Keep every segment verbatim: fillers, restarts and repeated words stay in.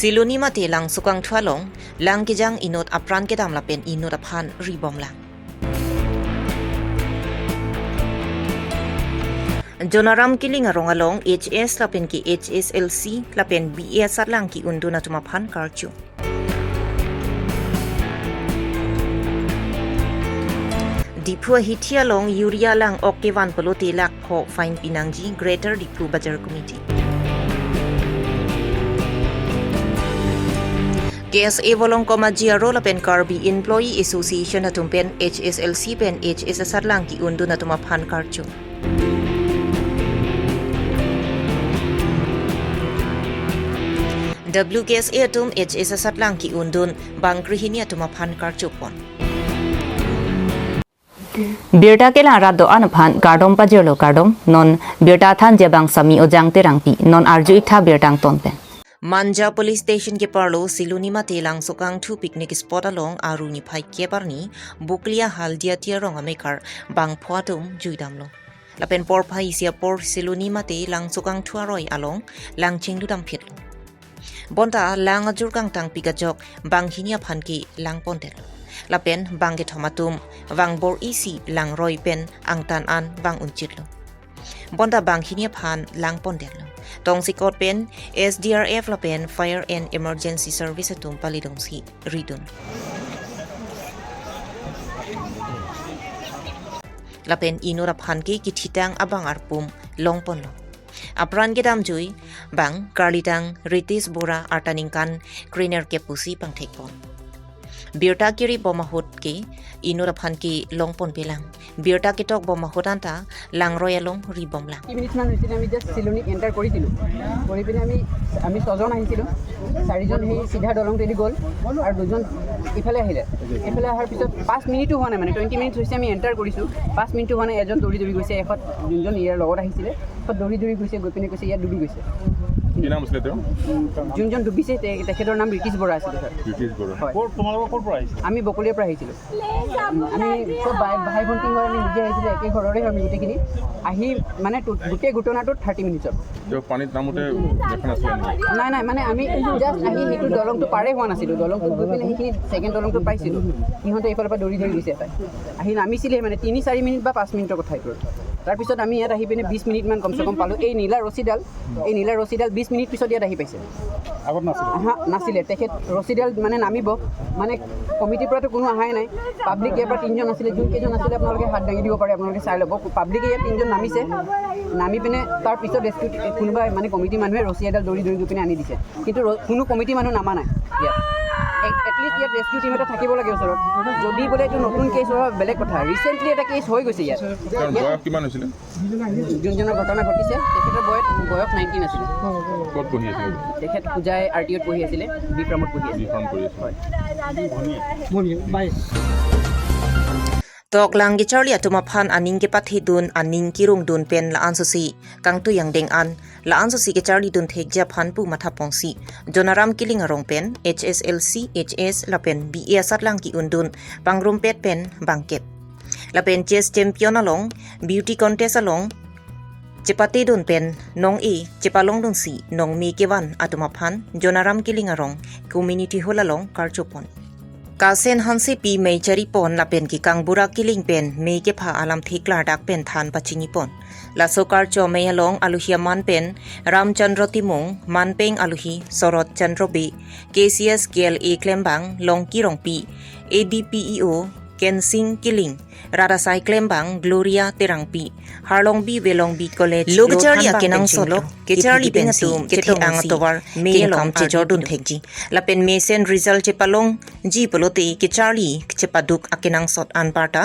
Siloni mate Langsokangthu along lang kejang inut apran kedam lapen inut aphan ribom lang. Jonaram Killing arong along H S lapen ke H S L C lapen B A asatlang ke-undun atum aphan karcho. Diphu ahithi along urea lang ok kevan pulote lakh pho fine pinangji Greater Diphu Bazar Committee. K S A volongkom aji aro lapen Karbi Employee Association atum pen H S L C pen H S asatlang ke-undun atum aphan karcho. W K S A atum H S asatlang ke-undun bang krehini atum aphan karchopon. Birta kelang rat do-an aphan kardom pajirlo kardom, non birta thanji abang Sami Ojang Terangpi, non arju-iktha birta angton pen. Manja Police Station keparlo Siloni mate Langsokangthu picnic spot along Aru niphai kep arni Buklia Haldia Tiarong amekar bang pho atum juidamlo. Lapen porphai isi apor Siloni mate Langsokangthu aroi along lang chingludam phitlo. Bonta lang ajur kangtangpi kajok banghini aphan ke lang pondetlo. Lapen bang kethom atum vangbor isi langroi pen angtan an vang unchitlo. Bonta banghini aphan lang pondetlo. Tongsekot pen S D R F lapen Fire and Emergency Service atum palidungsi ridun. Lapen inut aphan ke kethitang abang arpum longponlo. Apran kedamjui bang karlitang Ritesh Bora arta ningkan krenerkep pusi pangthekpon. Birta keribom ahut ke inut aphan ke longponpelang. Birta ketokbom ahut anta langroi along ribom lang. কি মিনিটছ মান হৈছিলে, আমি জাষ্ট চিলনীত এণ্টাৰ কৰিছিলোঁ। কৰি পিনে আমি, আমি ছজন আহিছিলোঁ। চাৰিজন সেই চিধা দলংটোৱেদি গ'ল আৰু দুজন ইফালে আহিলে। এইফালে অহাৰ পিছত পাঁচ মিনিটো হোৱা নাই, মানে টুৱেণ্টি মিনিটছ হৈছে আমি এণ্টাৰ কৰিছোঁ। পাঁচ মিনিটো হোৱা নাই, এজন দৌৰি দৌৰি গৈছে, এশত যোনজন ইয়াৰ লগত আহিছিলে, এশত দৌৰি দৌৰি গৈছে, গৈ পিনে কৈছে ইয়াত ডুবি গৈছে। কি নাম আছিলে তেওঁ? যোনজন ডুবিছে তে-, তেখেতৰ নাম ৰিতিশ বৰা আছিলে, ছাৰ। ৰিতিশ বৰা। হয়। ক'ৰ, তোমালোকৰ ক'ৰ পৰা আহিছে? আমি বকলিৰ পৰা আহিছিলোঁ। আমি চব ভাই, ভাই ভণ্টি হয়, আমি নিজে আহিছিলোঁ, একে ঘৰৰে হয় আমি গোটেইখিনি। আহি মানে টু-, গোটেই ঘটনাটোত থাৰ্টি মিনিটছত। তেওঁ পানীত নামোতে দেখা নাছিলে নেকি? নাই, নাই, মানে আমি জাষ্ট আহি সেইটো দলংটো পাৰে হোৱা নাছিলোঁ। দলংটোত গৈ পিনে সেইখিনি ছেকেণ্ড দলংটো পাইছিলোঁ। সিহঁতে এইফালৰ পৰা দৌৰি দৌৰি গৈছে তাই। আহি নামিছিলেহে মানে তিনি চাৰি মিনিট বা পাঁচ মিনিটৰ কথা এইটো। তাৰপিছত আমি ইয়াত আহি পিনে বিছ মিনিটমান কমচে কম পালোঁ। এই নীলা ৰছীডাল, এই নীলা ৰছীডাল বিছ মিনিট পিছত ইয়াত আহি পাইছে। আগত নাছিলে? আহা, নাছিলে। তেখেত ৰছীডাল মানে নামিব, মানে কমিটিৰ পৰাতো কোনো অহাই নাই। পাব্লিক ইয়াৰ পৰা তিনিজন আছিলে, যোন কেইজন আছিলে আপোনালোকে হাত দাঙি দিব পাৰে, আপোনালোকে চাই ল'ব। পাব্লিকে ইয়াত তিনিজন নামিছে, নামি পিনে তাৰ পিছত ৰেস্কিউ কোনোবা মানে কমিটি মানুহে ৰছী এডাল দৌৰি দৌৰি গৈ পিনে আনি দিছে, কিন্তু ৰ-, কোনো কমিটি মানুহ নামা নাই ইয়াত। এ-, এটলিষ্ট ইয়াত ৰেস্কিউ টিম এটা থাকিব লাগে ওচৰত। যদি বোলে এইটো নতুন কেছ হয় বেলেগ কথা, ৰিচেণ্টলি এটা কেছ হৈ গৈছে ইয়াত। তেওঁৰ বয়স কিমান হৈছিলে? যোনজনৰ ঘটনা ঘটিছে তেখেতৰ বয়স, বয়স নাইনটিন আছিলে। ক'ত পঢ়ি আছিলে? তেখেত পূজাই আৰ টি অ'ত পঢ়ি আছিলে, বি ফাৰ্মত পঢ়ি আছিলে। বি ফাৰ্ম কৰি আছিলে। হয়। Toklang kecharli atum aphan aning kepathedun, aning kerungdun pen la-ansosi kangtui angdeng an, la-ansosi kecharlidun thekji aphan pu mathaponsi Jonaram Killing arong pen H S L C, H S lapen B A asatlang ke-undun pangrumpet pen bangkep. Lapen chess champion along, beauty contest along chepatedun pen nong-e chepalongdunsi nongme kevan atum aphan Jonaram Killing arong community hall along karchopon. Kasen Hansepi mei charipon lapen ke Kangbura Killing pen mei kepha alamthe klardak pen than pachinipon. Laso karcho amei along aluhi aman pen Ramchandra Timung, manpeng aluhi Sorot Chandra Bey, K C S K L A klembang Longki Rongpi, A D P E O Kensing Killing, rat asai klembang Gloria Terangpi, Harlongbi Velongbi College lo kecharli akenangsot lo kecharli pen atum chetong ang atovar mei along chejordun thekji. Lapen mesen result chepalongji pulote kecharli chepaduk akenangsot anparta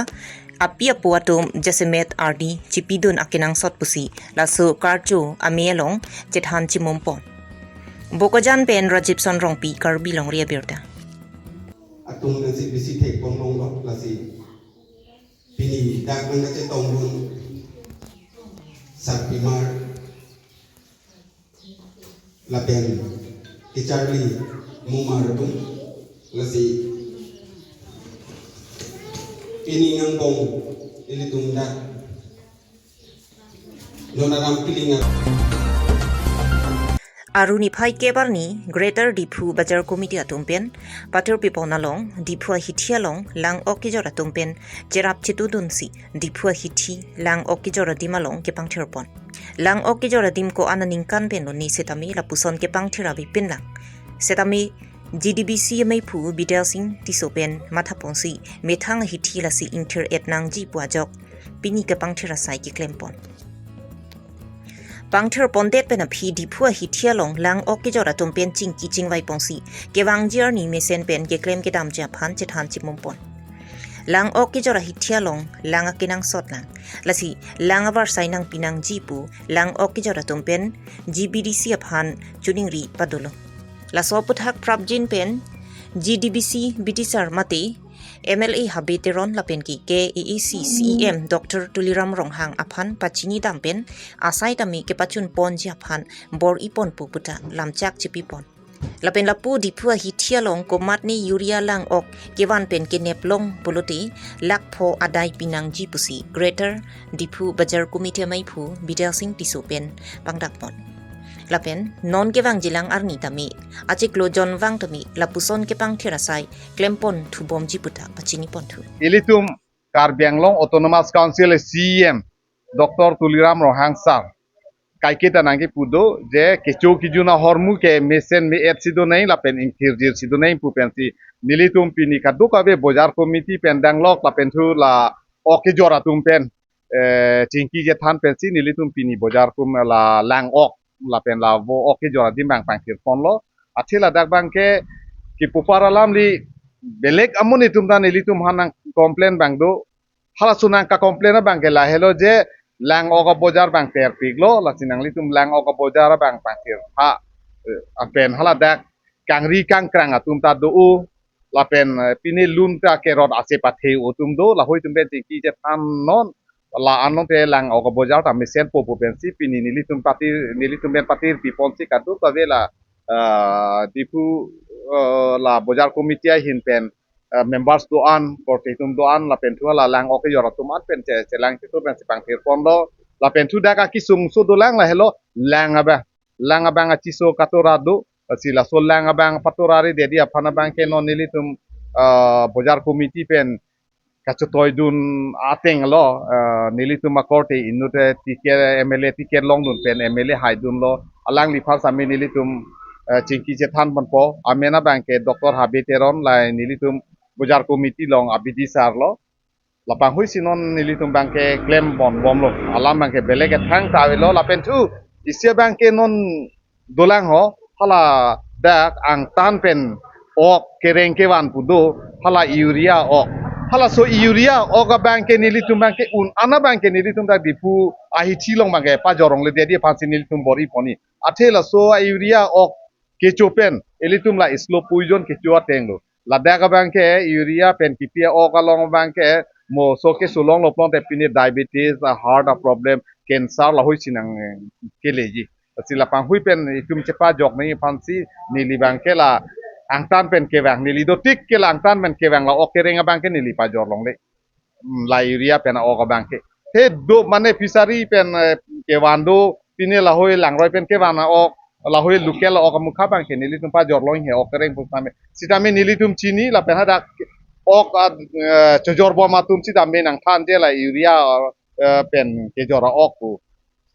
api apo atum jasemet ardi chipidun akenangsot pusi laso karcho amei along chethan chimumpon. Bokajan pen Rajib Son Rongpi, Karbi Longri Abirta. Atum nangsi bisi thekponlonglo, lasi pini dak nangkachetongdun sarpimar lapen kecharli mumar atum, lasi pini nangbong ilitum dak Jonaram Killing arong. Aru niphai kep arni Greater Diphu Bazar Committee atum pen pathurpipon along Diphu ahithi along lang-ok kejor atum pen cherap chetudunsi Diphu ahithi lang-ok kejor adim along kepangthirpon. Lang-ok kejor adim ko-an aningkan pen lone setame lapuson kepangthir avepinlang. Setame G D B C ameiphu Bidya Singh Tisso pen mathaponsi methang ahithi lasi ingthir-et nangji pu ajok pini kepangthir asai keklempon. Pangthirpondet pen aphi Diphu ahithi along lang-ok kejor atum pen chingki chingvaiponsi kevangji arni mesen pen keklem kedamji aphan chethan chimumpon. Lang-ok kejor ahithi along lang akenangsot lang. Lasi lang avarsai nangpi nangji pu lang-ok kejor atum pen G B D C aphan choningri padolo. Laso aphuthak prapjin pen G D B C bitisar mate M L A Habe Teron lapen ke K A A C C E M Doctor Tuliram Ronghang aphan pachinidam pen asai tame kepachunponji aphan bor-iponpo puta lamchak chipipon. Lapen lapu Diphu ahithi along komatne urea lang-ok kevan pen kenep long pulote lakh pho adai pinangji pusi Greater Diphu Bazar Committee ameiphu Bidya Singh Tisso pen pangdakpon. Lapen non kevangjilang arni tame achiklo jonvang tame lapuson kepangthir asai klempon thubomji puta pachiniponthu. Ilitum Karbi Anglong Autonomous Council C E M Doctor Tuliram Ronghang sir kaiketa nangkepu do je kecho kejun ahormu ke mesen me-et si do nang lapen ingthir-jir si do nang pu pensi nelitum pini kadokave Bazar Committee pen danglok lapen thu la-ok kejor atum pen, eh, chingki chethan pensi nelitum pini Bazar Com la lang-ok lapen la vo-ok kejor adim abang pangthirponlo. Athe ladak abangke kipupar alamli belek amonit atum ta nelitum aphan nang complain abang do. Halaso nangkacomplain abangke lahelo je lang-ok abojar abang terpiklo, lasi nanglitum lang-ok abojar abang pangthirtha. Eh, lapen haladak kangri kangkrang atum ta do-o, lapen, eh, pine lun ta kerot ase pathe atum do, lahoi atum pen chingki chethan non, la-an along te lang-ok abojar ta mesenpo pu pensi pini nelitum patir, nelitum pen patirpiponsi kadokave la, eh, Diphu, eh, la Bazar Committee ahin pen, eh, members do-an, korte atum do-an, lapen thu la lang-ok kejor atum an pen che, chelang chitu pensi pangthirponlo, lapen thu dak akesung so dolang lahelo lang abang, lang abang achiso katora do, si laso lang abang patora ri dedi aphan abangke non nelitum, eh, Bazar Committee pen kachetoidun ateng lo, eh, nelitum akorte inut, eh, ticket, M L A ticket longdun pen M L A haidunlo, alangliphan sami nelitum, eh, chingki chethanponpo, amen abangke Doctor Habe Teron, lahai nelitum Bazar Committee along abidi sar lo. Lapanghuisi non nelitum abangke klembom bomlo. Alam abangke belek ke thangta avelo lapen thu isi abangke non dolang ho, haladak angtan pen ok kereng kevan pu do, hala urea ok. Halaso urea ok abangke nelitum abangke un-an abangke nelitum dak Diphu ahithi along abangke pajor longle dedi aphansi nelitum bor-ipon-i. Athe laso urea ok kecho pen ilitum la slow poison kecho ateng lo. Ladak abangke urea pen kipi ok along abangke mo so keso longlo pulote pine diabetes, a heart a problem, cancer lahoisi nang, eh, keleji. Lasi lapanghui pen itum chepajok nangji aphansi neli abangke la angtan pen kevang, neli dotik ke la angtan pen kevang la ok kereng abangke neli pajor longle. Hmm, la urea pen a-ok abangke. He do mane fishery pen, eh, kevan do, pine lahoi langroi pen kevan a-ok, lahoi local a-ok amukha abangke nelitum pajor longji he ok kereng pu sitame. Sitame nelitum chini lapen hadak ok a, eh, chojorbom atum sitame nangthan je la urea, eh, pen kejor a-ok pu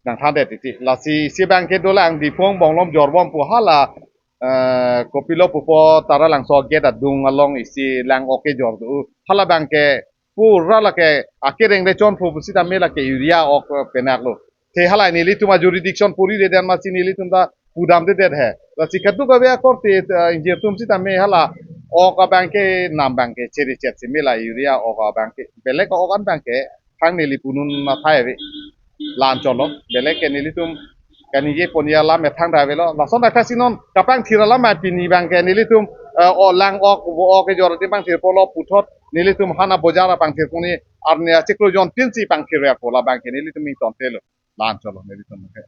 nangthandet titi. Lasi isi abangke dolang Diphu angbong along jorbom pu hala, eh, kopilo pupo Taralangso gate adung along isi lang-ok kejor do. Hala abangke pura lake akereng le chonpo pu sitame lake urea ok penaklo. Te hala nelitum a-jurisdiction puri dedet amatsi nelitum ta pudamdedet he. Lasi kadokave akorte, eh, ingjir atum sitame hala ok abangke nam abangke cheri chet sime la urea ok abangke. Belek ok an abangke thang neli punun athai ave. La-an cholo. Belek ke nelitum kaningjeponji alam methang ta avelo. Lason akhasi non kapangthir alam pini abangke nelitum, eh, o lang-ok, vo-ok kejor adim pangthirpo lo puthot nelitum hana bojar pangthirpo ni arni achiklo jontin si pangthir ya pola abangke nelitum ingtontelo. La-an cholo nelitum ke.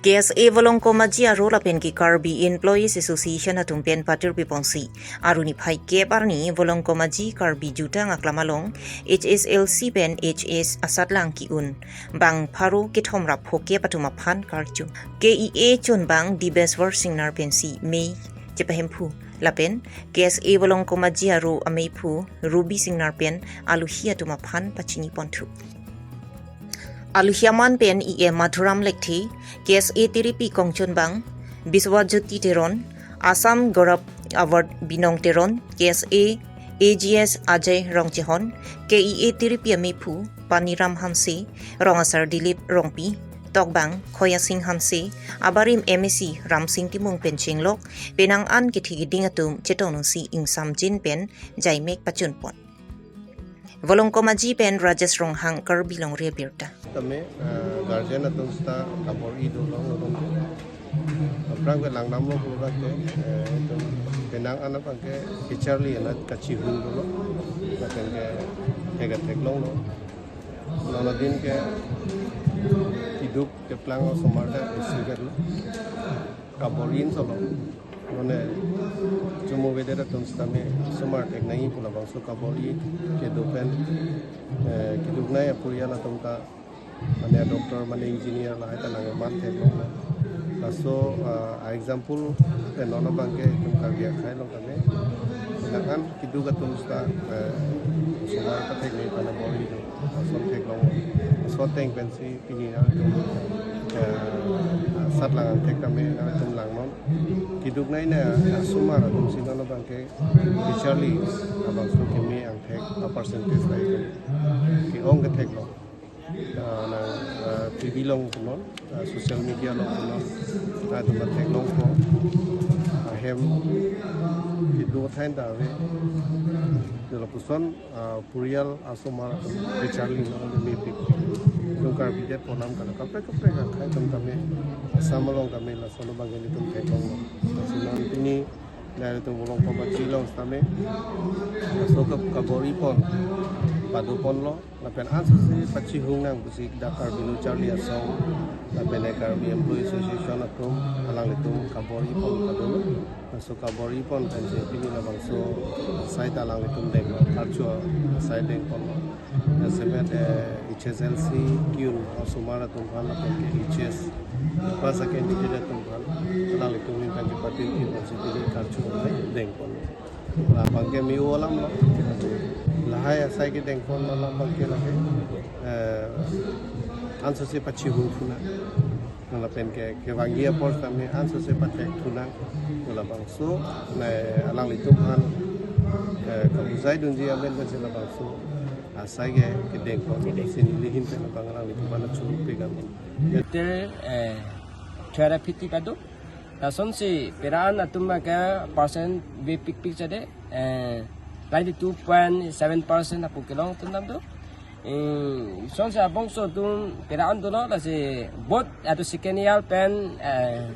K S A Volongkom Aji aro lapen ke Karbi Employees Association atum pen patir piponsi, aruni phai kep arni Volongkom Aji Karbi Jutang Aklam along H S L C pen H S asatlang ki-un bang pharo kethom ra pho kep atum aphan karju. K E A chunbang Dibeswar Singnar pensi mei chepahemphu lapen K S A Volongkom Aji aro ameiphu Ruby Singnar pen aluhi atum aphan pachini ponthu. Aluhi aman pen E M Madhuram Lekthe, K S A tiripi kongchunbang Biswajyoti Teron, Assam Gaurav Award Binong Teron, K S A A G S Ajay Rongchehon, K E A tiripi ameiphu Paniram Hanse, Rong Asar Dilip Rongpi, tokbang Khoya Sing Hanse, abarim M A C Ramsing Timung pen chenglok, penang an kethe keding atum chetongnungsi ingsamjin pen jaimek pachunpon. Volongkom Aji pen Rajesh Ronghang, Karbi Longri Abirta. Tame, eh, guardian atum sita kabor-i do long lo tong. Aphrang ke langnam lo pulo ke, eh, itum penang an abang ke kacharli anat kachihung dolo. Lapen ke hega theklong lo. Non adin ke kiduk keplang osomar ta isi ke lo. Kabor-i solo. Mane chumu vede atum sitame osomar thek nangji pu labangso kabor-i kedo pen, eh, kiduknei apurial atum ta, mane doctor, mane engineer lahai ta nangman theklong. Laso, ah, example pen non abang ke itum Karbi akhei along tame. Lakan kiduk atum sita, eh, osomar patheknei pen bor-i do. Lason theklong. Laso ateng pensi pini nangtum, eh, asatlang angthek tame nangtum langnon. Kiduknei na osomar atum si non abang ke kacharli abangso keme angthek a-percentage lahai ke-ong ketheklong. Ah, nang, ah, T V along punon, ah, social media along punon, ah, itum theklongpo. Ahem kiduk thain ta ave. Lapuson, ah, purial asomar atum kacharli nang mepik. Itum Karbi det ponam kala kaprek kaprek akhei atum tame, Assam along tame lason abang ke itum theklong. Lason pini nelitum Volongkom Aji along sitame laso kap-, kabor-i pon, pado ponlo, lapen ansose pachihung nang pusi dak Karbi Lo Charli Asong, lapen Karbi Employee Association atum, alanglitum kabor-i pon padolo. Laso kabor-i pon pensi pini labangso asai ta alanglitum denglo, archo asai deng ponlo. Lasemet, eh, H S L C ki-un osomar atum aphan lapen ke H S pass a-candidate atum aphan alanglitum ahin pensi patir-i pensi pini karcho deng ponlo. Labang ke me-o alam lo. Lahai asai kedeng pon alam abang ke lake, eh, ansose pachihung thu nang. Lapen ke, kevangji apor tame ansose pathek thu nang. Labangso, ne alanglitum aphan, eh, kabujai dunji amen pensi labangso asai ke kedeng pon. Kedeng. Si neli ahin pen labang alanglitum aphan churu pe kami. Te, eh, thera phiti kado. Lasonsi pera-an atum ke percent bepikpik chade, eh, ninety-two point seven percent apu kelong atum dam do. Eh, sonsi abongso atum pera-an dolo, lasi both atu second year pen, eh,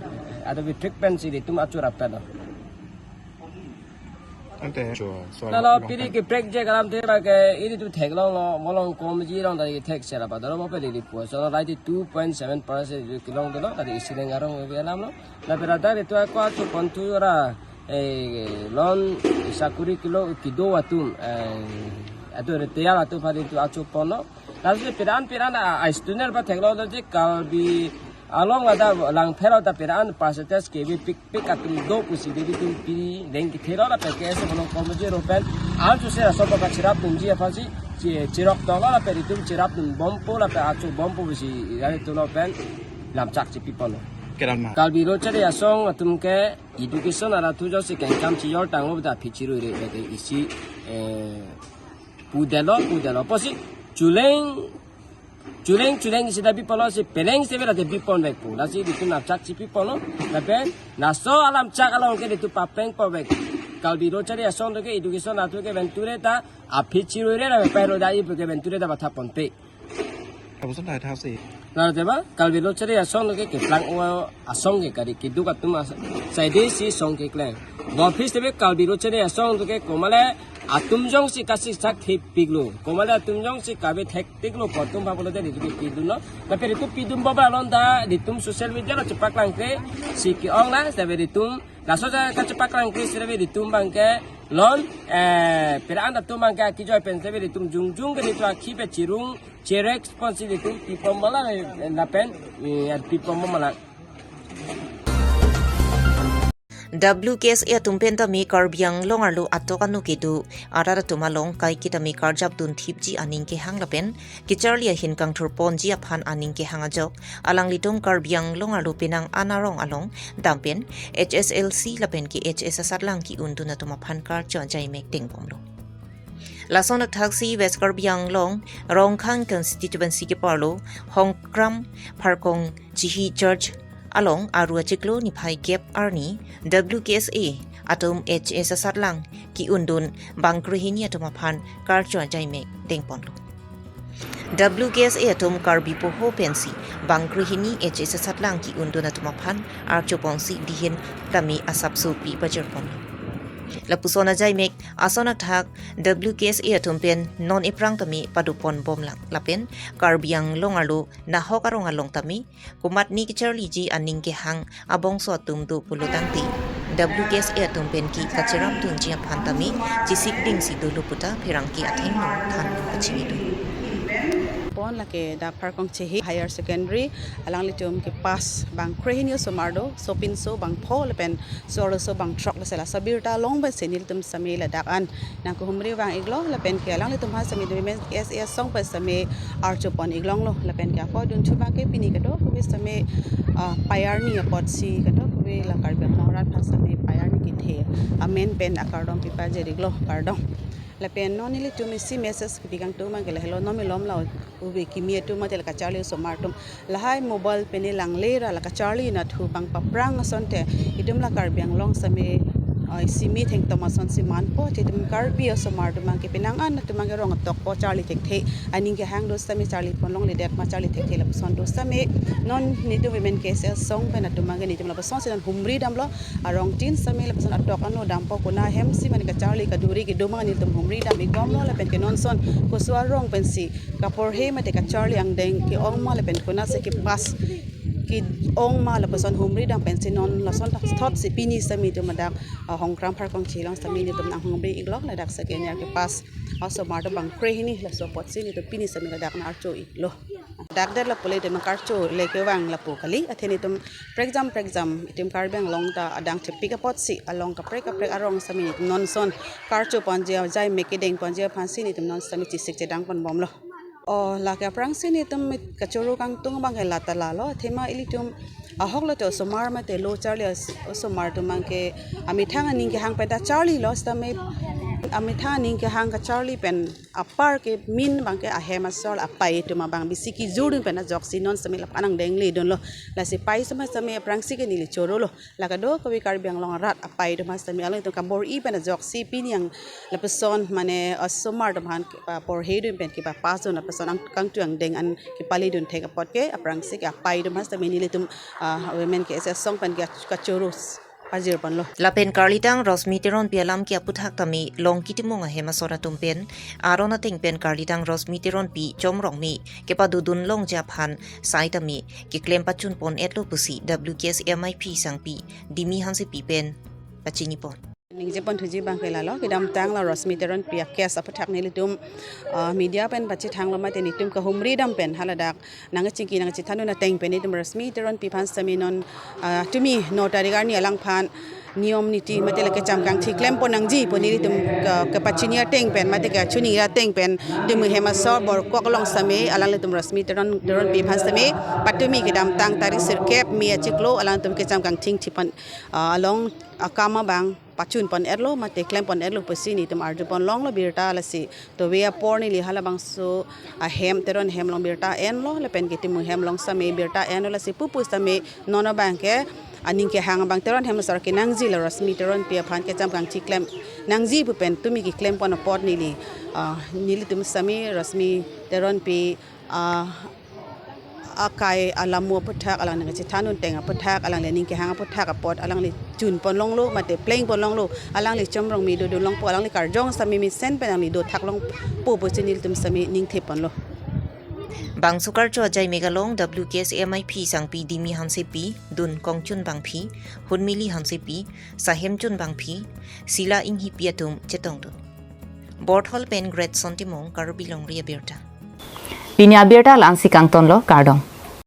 atu matric pensi itum achura pen lo. Ante, sure, sure. Lalo pini kaprek je kalam te ba ke ilitum theklong lo, Volongkom Aji along ta thek sela ba dolo mo pe lili pu. So ninety-two point seven percent itum kelong dolo, tadi isi neng arong ave alam lo. Lapen dak itum ako achu ponthu ra, eh, lon sakuri kilo kido atum, eh, atu retire atum aphan itum achu ponlo. Lalu pera-an pera-an a, a student patheklo, lalu Karbi along ada langphel ada pera-an percentage kebepikpik atum do pusi itum pini deng kethelo lapen ke ese Volongkom Aji aro pen ansose laso abang kachirap dunji aphansi chi-, chirok tolo lapen itum chirap dun bompo lapen achu bompo pusi itum lapen lamchak chipi ponlo. Kedam ma. Karbi Lo Charli Asong atum ke education arat thu josi kengkam chijor tanglo ta aphi chirui re ke isi, eh, pudelo, pudelo. Pusi chuleng, chuleng, chuleng isi ta biponlo si peleng si bela te bipon vekpo. Lasi itum lamchak chipi ponlo. Lapen laso alamchak along ke itum papeng po vek. Karbi Lo Charli Asong atum ke education atum ke ven ture ta aphi chirui re lapen pehlo dai pu ke ven ture ta batha ponpe. Abusan dai thasi. Lalu te ba, Karbi Lo Charli Asong atum ke keplang o asong ke kari kiduk atum as-, saide si song keklem. Office te be Karbi Lo Charli Asong atum ke komale Atum jongsi kasiksak thepiklo, komat atum jongsi kave thektiklo, kotum bapalo de itum pidunlo. Lapen itum pidunbom along ta itum social media along chepaklangkle si ke-ong na, save itum laso ja kachepaklangkle save itum abangke non, eh, pera an atum abangke akijoi pen save itum jongjong ke itum akhi pe chirung, cherek response itum pipom mala, eh, lapen, eh, pipom mala. W K S A atum pen tame Karbi Anglong arlo atok anu kedo arat atum along kaike tame karjap dun thipji aning kehang lapen kecharli ahin kangthur ponji aphan aning kehang ajok, alanglitum Karbi Anglong arlo penang an arong along dampen H S L C lapen ke H S asatlang ki-undun atum aphan karcho ajai mek tengbomlo. Lason athaksi West Karbi Anglong Rongkhang constituency keparlo Hongkram Pharkong Chihi Church along Aru achiklo niphai kep arni W K S A atum H S asatlang ki-undun bang krehini atum aphan karcho ajai mek dengponlo. W K S A atum Karbi poho pensi bang krehini H S asatlang ki-undun atum aphan archo ponsi dihin tame asapso pi pajirponlo. Lapuson ajai mek ason athak W K S A atum pen non ephrang tame padoponbomlang lapen Karbi Anglong arlo nahok arong along tame komatne kecharliji aning kehang abongso atum do pulo tangte W K S A atum pen ke kacheram dunji aphan tame chesik dingsi dolo puta pherangke athengno than pachinidun. Pon lake dak Pharkong Chihi Higher Secondary, alanglitum ke pass bang krehini osomar do, sopinso bang pho lapen so-arloso bang throk, lasi laso abirta along pensi nelitum sitame ladak an nangkehumri vang-iklo lapen ke alanglitum aphan sitame Women K S A asong pen sitame archo pon-iklonglo lapen ke ako dunthu abangke pini kadokave sitame, ah, pei arni apotsi kadokave la Karbi Anglong arat aphan sitame pei arni kethe amen pen akardom pipajir-iklo, kardom. Lapen non nelitum isi message kepi kangtung abangke lahelo, non malom la ove kimi atum mate la kacharli osomar atum lahai mobile pen langle ra la kacharli nathu bang paphrang asonte itum la Karbi Anglong sitame, ah, isi metheng tom asonsi manpo, te itum Karbi osomar atum abangke penang an atum abangke rong atok po, charli thekthe aning kehang do sitame charli ponlongledet ma charli thekthe lapuson do sitame non nelitum Women K S A asong pen atum abangke nelitum lapusonsi non humri damlo, arong tin sitame lapuson atok ano dampo, kona hemsi mane kacharli kaduri kedo ma nelitum humri dam-ikbomlo lapen ke non ason koso arong pensi kaporhe mate kacharli angdeng ke-ong ma lapen konatsi kepass ke-ong ma lapuson humri dam pensi non lason thotsi pini sitame itum ladak, ah, Hongkram Pharkong Chihi along sitame nelitum nanghumri-iklo, ladak second year kepass osomar atum bang krehini, laso apotsi nelitum pini sitame ladak nang archo-iklo. Dak det lapu le itum karcho le kevang lapu kali, athe nelitum prekjam prekjam itum Karbi Anglong ta adang thepik apotsi along kaprek kaprek arong sitame nelitum non ason karcho ponji ajai mek kedeng ponji aphansi nelitum non sitame chesik chedang ponbomlo. O, lake aphrangsi nelitum kachoro kangtung abangke la ta lalo, athema ilitum ahok lote osomar mate lo charli as-, osomar atum abangke amethang aning kehang pen ta charlilo sitame, amethang aning kehang kacharli pen apar ke main abangke ahem asor apei atum abang bisi kejurdun pen ajoksi non sitame lapu-an angdeng ledunlo. Lasi pei sitame sitame aphrangsi ke neli chorolo. La kadokave Karbi Anglong arat apei atum aphan sitame alanglitum kabor-i pen ajoksi pini ang lapuson mane osomar atum aphan, ah, porhedun pen kepapass dun lapuson ang kangtung angdeng an kepaledun thek apot ke aphrangsi ke apei atum aphan sitame nelitum, ah, Women K S A asong pen ke kachoro pajir ponlo. Lapen karlitang Rosmi Teronpi alam ke aputhak tame Longki Timung ahem asor atum pen aron ateng pen karlitang Rosmi Teronpi Chomrongme kepadodun longji aphan sai tame keklem pachun pon-etlo pusi W K S A M I P sangpi Dimi Hansepi pen pachinipon. Ningje ponthuji abangke lalo, kedamtang la Rosmi Teronpi a-case aputhak nelitum, ah, media pen pachethanglo mate nelitum kahumri dam pen haladak nangchingki nangchethandun ateng pen itum Rosmi Teronpi aphan sitame non, ah, tumi no tarik arni alangphan niyom niti mate la kecham kangthi klem pon nangji pu nelitum ke, kepachini ateng pen mate kachini ateng pen tumi hem asor Borkok along sitame alanglitum Rosmi Teron, Teronpi aphan sitame patumi kedamtang tarik sirkep May achiklo alangtum kecham kangthi thipon, ah, along akam abang pachun pon-etlo mate klem pon-etlo pusi nelitum arju ponlonglo birta, lasi tove apor neli halabangso ahem Teron hem along birta enlo lapen ke Timung hem along sitame birta enlo, lasi pupu sitame non abangke aning kehang abang Teron hem asor kenangji la Rosmi Teronpi aphan kecham kangthi klem nangji pu pen tumi keklem pon apot neli, ah, nelitum sitame Rosmi Teronpi, ah, Akai alamo aputhak, alangli kachethan un teng aputhak, alangli aning kehang aputhak apot alangli chun pon longlo, mate pleng pon longlo, alangli Chomrong me dodun longpo, alangli karjong sitame mesen pen alangli dothak longpo pusi nelitum sitame ningthe ponlo. Bangso karcho ajai mega long W K S A M I P sangpi Dimi Hansepi, Dun Kongchun Bangphi, Hunmili Hansepi, Sahemchun Bangphi, Sila Inghipi atum chetongdun. Borthol pen Great Sontimong, Karbi Longri Abirta. Pini abirta la-ansi kangtonlo, kardom.